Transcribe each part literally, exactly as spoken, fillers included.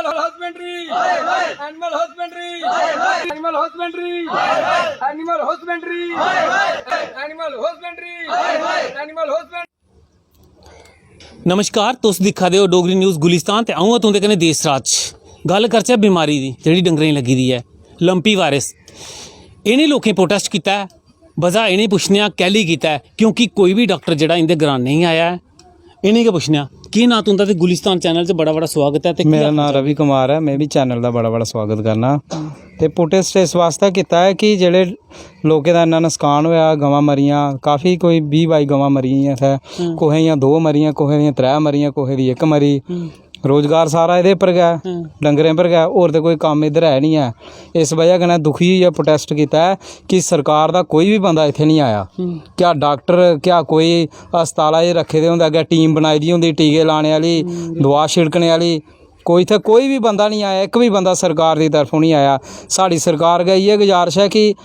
Animal husbandry, animal husbandry, animal husbandry, animal husbandry, animal husbandry, animal husbandry। नमस्कार, तुस दिक्खा दे ओ Dogri news Gulistan ते अ'ऊं आं तुं'दे कन्नै देस राज। गल्ल करचै बमारी दी जेह्ड़ी डंगरें गी लग्गी दी ऐ, लम्पी वायरस। इ'नें लोकें प्रोटेस्ट कीता ऐ, बजह इ'नें पुच्छने आं कैह्ली कीता ऐ, क्योंकि कोई बी डाक्टर जेह्ड़ा इं'दे ग्रां नेईं आया ऐ। इ'नें गै पुच्छने आं, केह् नांऽ तुं'दा? ते गुलिस्तान चैनल च बड़ा बड़ा स्वागत ऐ। ते केह् मेरा आखना नांऽ चाह्- रवि कुमार ऐ, में बी चैनल दा बड़ा बड़ा स्वागत करना। ते प्रोटेस्ट इस वास्तै कीता ऐ कि जेह्ड़े लोकें दा इन्ना नसकान होएआ, गवां मरियां, काफी कोई बीह् बाई गवां मरी गेइयां इत्थै। हम्म। कुसै दियां दो मरियां, कुसै दियां त्रै मरियां, कुसै दी इक मरी। हम्म। रोजगार सारा एह्दे पर गै, हम्म। डंगरें पर गै, होर ते कोई कम्म इद्धर है निं ऐ। इस बजह कन्नै दुखी होइयै प्रोटेस्ट कीता ऐ कि सरकार दा कोई बी बंदा इत्थै निं आया। हम्म। क्या डाक्टर, क्या कोई अस्पताला च रक्खे दे होंदे, अग्गें टीम बनाई दी होंदी टीके लाने आह्ली, हम्म। दवा छिड़कने आह्ली, कोई इत्थै कोई बी बंदा निं आया, इक बी बंदा सरकार दी तरफों निं आया। साढ़ी सरकार गै इ'यै गुजारिश ऐ कि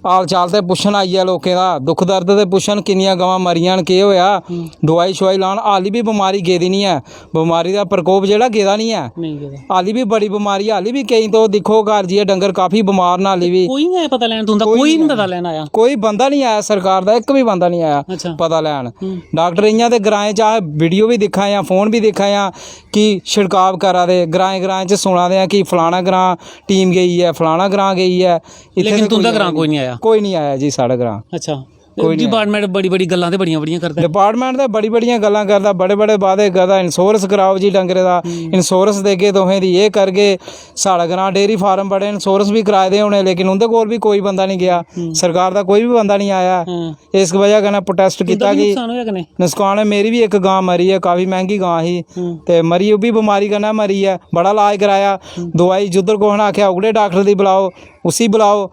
हाल चाल ते पुच्छन आइयै लोकें दा, दुख दर्द ते पुच्छन, किन्नियां गवां मरियां न, केह् होएआ, हम्म। दवाई शवाई लान, हाली बी बमारी गेदी निं ऐ। बमारी दा प्रकोप जेह्ड़ा गेदा निं ऐ। नेईं गेदा। हाली बी बड़ी बमारी ऐ, हाली बी केईं, तुस दिक्खो घर जाइयै डंगर काफी बमार न हाली बी। कोई निं आया पता लैन तुं'दा, कोई कोई निं निं आया। पता लैन आया? कोई बंदा निं आया सरकार दा, इक बी बंदा निं आया अच्छा। पता लैन। हम्म। डाक्टर इ'यां ते ग्राएं च अस वीडियो बी दिक्खा दे आं, फोन बी दिक्खा दे आं कि छिड़काव करा दे, ग्राएं ग्राएं च सुना दे आं कि फलाना ग्रां टीम गेई ऐ, फलाना ग्रां गेई ऐ। इत्थै लेकिन ते तुं'दा कोई ग्रां आया कोई निं। निं आया? कोई निं आया जी साढ़ा ग्रां। अच्छा। कोई निं आया। डिपार्टमेंट बड़ी-बड़ी गल्लां ते बड़ियां-बड़ियां करदा ऐ। डिपार्टमेंट ते बड़ी-बड़ियां गल्लां करदा, बड़े-बड़े वादे करदा, इंश्योरेंस कराओ जी डंगरे दा, हम्म। इंश्योरेंस देगे तुसें दी, एह् करगे। साढ़ा ग्रां डेयरी फार्म बड़े, इंश्योरेंस बी कराए दे होने, लेकिन उं'दे कोल बी कोई बंदा निं गेआ। हम्म। सरकार दा कोई बी बंदा निं आया। हम्म। इस बजह कन्नै प्रोटेस्ट तुं'दा कीता बी कि नुकसान होएआ कन्नै? नुकसान ऐ, मेरी बी इक गां मरी ऐ, काफी मैंह्गी गां ही, हम्म। ते मरी, ओह् बी बमारी कन्नै मरी ऐ। बड़ा इलाज कराया, हम्म। दवाई जिद्धर कुसै ने आखेआ, "ओकड़े डाक्टर दी बलाओ, उसी बलाओ।"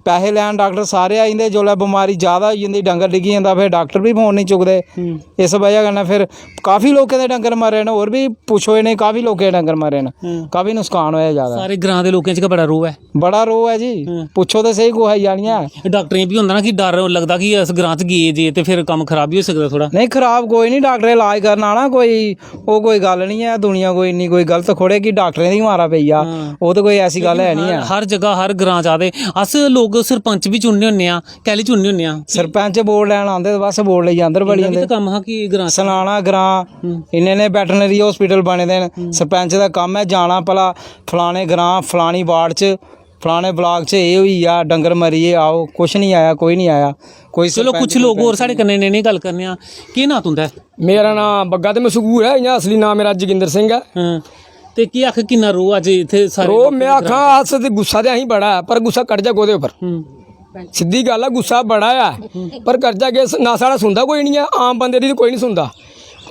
पैहे लैन डाक्टर सारे आई जंदे, जिसलै बमारी ज्यादा होई जंदी, डंगर डिग्गी जंदा, फिर डाक्टर बी फोन निं चुकदे। हम्म। इस बजह कन्नै फिर काफी लोकें दे डंगर मरे न, होर बी पुच्छो इ'नें, काफी लोकें दे डंगर मरे न, हम्म। काफी नुकसान होएआ ज्यादा। सारे ग्रां दे लोकें च गै बड़ा रोह् ऐ। बड़ा रोह् ऐ जी, हम्म। पुच्छो ते स्हेई कुसै गी जानियै। डाक्टरें गी बी होंदा ना कि डर लगदा कि अस ग्रां च गे जे ते फिर कम्म खराब बी होई सकदा थोह्ड़ा। नेईं, खराब कोई निं, डाक्टरें इलाज करना ना कोई ओह् कोई गल्ल निं ऐ, दुनिया कोई इन्नी कोई गलत थोड़े कि डाक्टरें दी मारा पेई जा, हां। ओह् ते कोई ऐसी गल्ल है निं ऐ। हर, हर जगह, हर ग्रां च आखदे, अस लोक सरपंच बी चुनने होन्ने आं, कैह्ली चुनने होन्ने आं? सरपंच वोट लैन आंदे ते बस वोट लेई अंदर बड़ी इं'दा बी जंदे। ते कम्म हा कि ग्रां च सनाना ग्रां, हम्म। इन्ने इन्ने वैटरनरी हॉस्पिटल बने दे न। हम्म। सरपंच दा कम्म ऐ जाना भला फलाने ग्रां, फलानी वार्ड च, फलाने ब्लाक च एह् होई गेआ, डंगर मरी गे, आओ, कुछ निं आया, कोई निं आया, कोई चलो, सरपंच कुछ कोई लोक होर पैंच साढ़े निं। कन्नै इ'नें गल्ल करने आं। केह् नांऽ तुं'दा ऐ? मेरा नांऽ बग्गा ते मशहूर ऐ, इ'यां असली नांऽ मेरा जोगिंदर सिंह ऐ। हां। ते केह् आख, किन्ना रोह् अज्ज इत्थै सारे रोह् लोकें में दे आखां, ग्रां च? अस ते गुस्सा ते असें बड़ा ऐ, पर गुस्सा कड्ढचै कोह्दे उप्पर? हूं। सिद्धी गल्ल ऐ, गुस्सा बड़ा ऐ, हूं। पर करचै केह्? स-, ना साढ़ा सुनदा कोई निं ऐ, आम बंदे दी ते कोई निं सुनदा।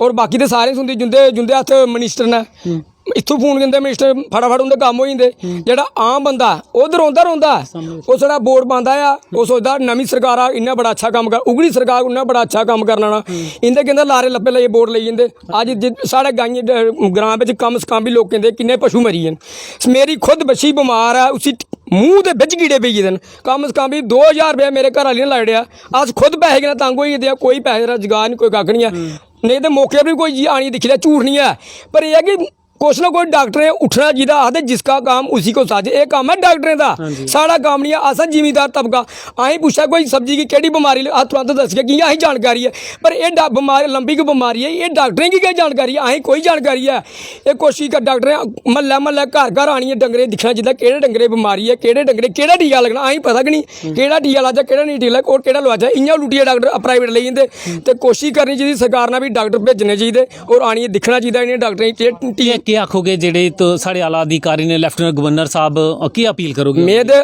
और बाकी ते सारे सुनदे, जिंदे, जिंदे हत्थ मिनिस्टर न। हूं। इत्थूं फोन जंदे मिनिस्टर, फटाफट उं'दे कम्म होई जंदे। हूं। जेह्ड़ा आम बंदा, ओह् ते रोंदा रौंह्दा। सामने। ओह् छड़ा वोट पांदा ऐ, ओह् सोचदा नमीं सरकार आ, इन्ना बड़ा अच्छा कम्म कर, उगली सरकार उन्ना बड़ा अच्छा कम्म करना ना। हूं। इं'दे केह् होंदा, लारे लप्पे लाइयै वोट लेई जंदे। अज्ज जे-, साढ़े गाइयें ड-, ग्रां बिच कम से कम बी लोकें दे किन्ने पशु मरी गे न। मेरी खुद बच्छी बमार ऐ, उसी मूंह दे बिच कीड़े पेई गेदे न। कम से कम बी दो ज्हार रपेआ मेरे घर आह्ली ने लाई ओड़ेआ। अस खुद पैसे कन्नै तंग होई गेदे आं, कोई पैसे दा जुगाड़ निं, कोई कक्ख निं ऐ। हम्म। नेईं ते मौके पर बी कोई जी आनियै दिक्खी लै, झूठ निं ऐ। पर एह् ऐ कि कुछ ना कोई डाक्टरें उट्ठना चाहिदा, आखदे जिसका काम उसी को साज। एह् कम्म ऐ डाक्टरें दा, हां जी। साढ़ा कम्म निं ऐ। अस आं जिमींदार तबका, असें पुच्छेआ कोई सब्जी गी केह्ड़ी बमारी ल-, अस तुरंत दस्सगे, कि'यां असें जानकारी ऐ। पर एह् डा-, बमारी, लंबी गै बमारी ऐ, एह् डाक्टरें गी केह् जानकारी ऐ, असें कोई जानकारी ऐ। एह् कोशिश कर डाक्टरें म्हल्लै म्हल्लै घर घर आनियै डंगरें गी दिक्खना चाहिदा, केह्ड़े डंगरे गी बमारी ऐ, केह्ड़े डंगरे गी केह्ड़ा टीका लग्गना, असें पता गै निं। हम्म। केह्ड़ा टीका लाचै, केह्ड़ा नेईं टीका लाचै, होर केह्ड़ा लोआचै, इ'यां लुट्टियै डाक्टर प्राइवेट लेई जंदे। हम्म। ते कोशिश करनी चाहिदी सरकार ने बी डाक्टर भेजने चाहिदे होर आनियै दिक्खना चाहिदा इ'नें डाक्टरें गी केह् टी- केह्, केह् आखोगे जेह्ड़े तो साढ़े आला अधिकारी ने, लेफ्टिनेंट गवर्नर साहब, अ, केह् अपील करोगे? में ते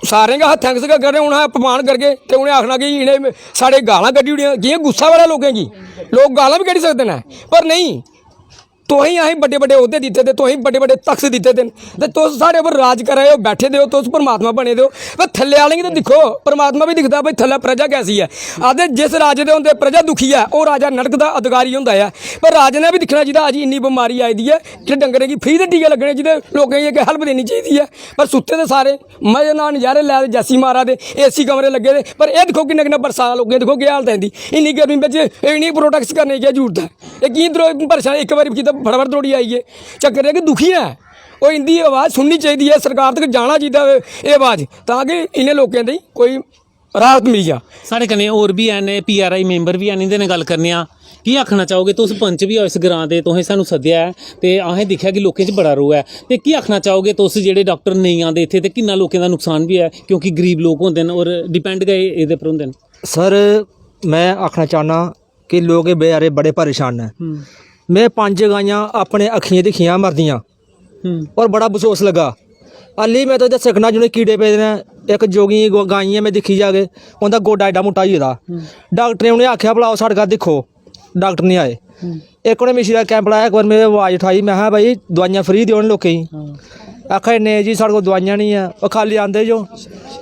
सारें गै थैंक्स गै करने, उ'नें अपमान करगे ते उ'नें आखना कि इ'नें साढ़े गालां कड्ढी ओड़ियां। जि'यां गुस्सा बड़ा लोकें गी, लोक गालां बी कड्ढी सकदे न, पर नेईं, तुसें असें बड्डे बड्डे ओह्दे दित्ते दे, तुसें बड्डे बड्डे तख्त दित्ते दे न, ते तुस साढ़े उप्पर राज करा दे ओ, बैठे दे ओ, तुस परमात्मा बने दे ओ। पर थल्ले आह्लें गी ते दिक्खो, परमात्मा बी दिखदा भाई थल्लै प्रजा कैसी ऐ। आखदे जिस राजे दे होंदे प्रजा दुखी ऐ, ओह् राजा नरक दा अधिकारी होंदा ऐ। पर राजे ने बी दिक्खना चाहिदा, अज्ज इन्नी बमारी आई दी ऐ, जेह्ड़े डंगरें गी फ्री दे टीके लग्गने चाहिदे, लोकें गी अग्गें हेल्प देनी चाहिदी ऐ। पर सुत्ते दे सारे मजे नाल नजारे लै दे, जैसी मारा दे, एसी कमरे लग्गे दे। पर एह् दिक्खो किन्ना किन्ना बरसात, लोकें दिक्खो केह् हालत ऐ इं'दी। इन्नी गर्मी बिच एह् इ'नेंगी प्रोटेक्ट करने दी केह् जरूरत ऐ? एह् की द्रो-, परेशान, इक बारी कीता फटाफट दौड़ी आई गे। चक्कर एह् कि दुखी ऐ, ओह् इं'दी अवाज सुननी चाहिदी ऐ, सरकार तक जाना चाहिदा एह् अवाज, तां कि इ'नें लोकें दी कोई राहत मिली जा। साढ़े कन्नै होर बी हैन, पी आर आई member बी हैन, इं'दे नै गल्ल करने आं। केह् आखना चाहोगे तुस? पंच बी ओ इस ग्रां दे, तुसें सानूं सद्देआ ऐ ते असें दिक्खेआ कि लोकें च बड़ा रोह् ऐ, ते केह् आखना चाहोगे तुस, जेह्ड़े डाक्टर नेईं आंदे इत्थै ते किन्ना लोकें दा नुकसान बी ऐ, क्योंकि गरीब लोक होंदे न और depend गै एह्दे पर होंदे न? सर, में आखना चाह्न्नां कि लोक एह् बेचारे बड़े परेशान न। हम्म। में पंज गाइयां अपने अक्खियें दिक्खियां मरदियां, हम्म। और बड़ा बसोस लग्गा। हाली में तुसें दस्सी सकना, जि'नें कीड़े पेदे न, इक जोगी गो-, गाईं ऐ, में दिक्खी जाके, उं'दा गोड्डा एड्डा मुट्टा होई गेदा। हम्म। डाक्टरें उ'नें आखेआ, "भला आओ साढ़े घर दिक्खो।" डाक्टर निं आए। हम्म। इक उ'नें मिश्री दा कैंप लाया, इक बार मेरी अवाज उठाई, में आखेआ, "भाई, दोआइयां free देओ इ'नें लोकें गी।" हां। आखा दे, "नेईं जी, साढ़े कोल दोआइयां निं ऐ।" ओह् खाल्ली आंदे जो,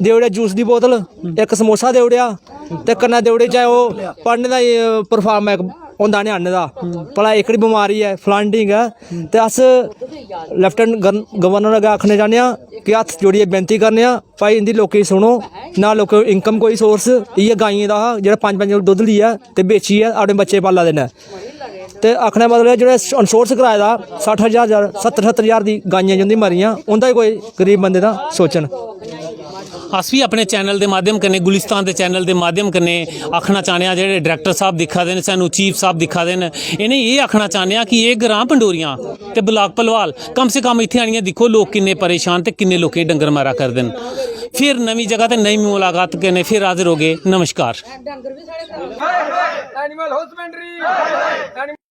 देई ओड़ेआ जूस दी बोतल, हम्म। इक समोसा देई ओड़ेआ, ते कन्नै देई ओड़े, चाहे ओह् पढ़ने दा, एह्, perform इक होंदा ञ्याणे दा, भला एह्कड़ी बमारी ऐ, फलानी ऐ, ते अस लेफ्टिनेंट गवर्न-, गवर्नर अग्गें आखना चाह्न्ने आं कि हत्थ जोड़ियै विनती करने आं, भाई, इं'दी लोकें दी सुनो, ना लोकें दी income कोई source, इ'यै गाइयें दा हा जेह्ड़ा पंज पंज किलो दुद्ध लेइयै ते बेचियै अपने बच्चे पाला दे न। ते आखने दा मतलब ऐ, जेह्ड़ा इंश्योरेंस कराए दा सट्ठ ज्हार, सत्तर सत्तर ज्हार दी गाइयां जिं'दी मरियां, उं'दा बी कोई गरीब बंदे दा सोचन। अस बी अपने चैनल दे माध्यम कन्नै, गुलिस्तान दे चैनल दे माध्यम कन्नै आखना चाह्न्ने आं, जेह्ड़े डायरेक्टर साहब दिक्खा दे न, सानू चीफ साहब दिक्खा दे न, इ'नें एह् आखना चाह्न्ने आं कि एह् ग्रांऽ पंडोरियां ते ब्लाक भलवाल कम से कम इत्थै आनियै दिक्खो, लोक किन्ने परेशान ते किन्ने लोकें गी डंगर मारा करदे न। फिर नमीं जगह ते नमीं मुलाकात कन्नै फिर हाजर होगे। नमस्कार। Animal husbandry।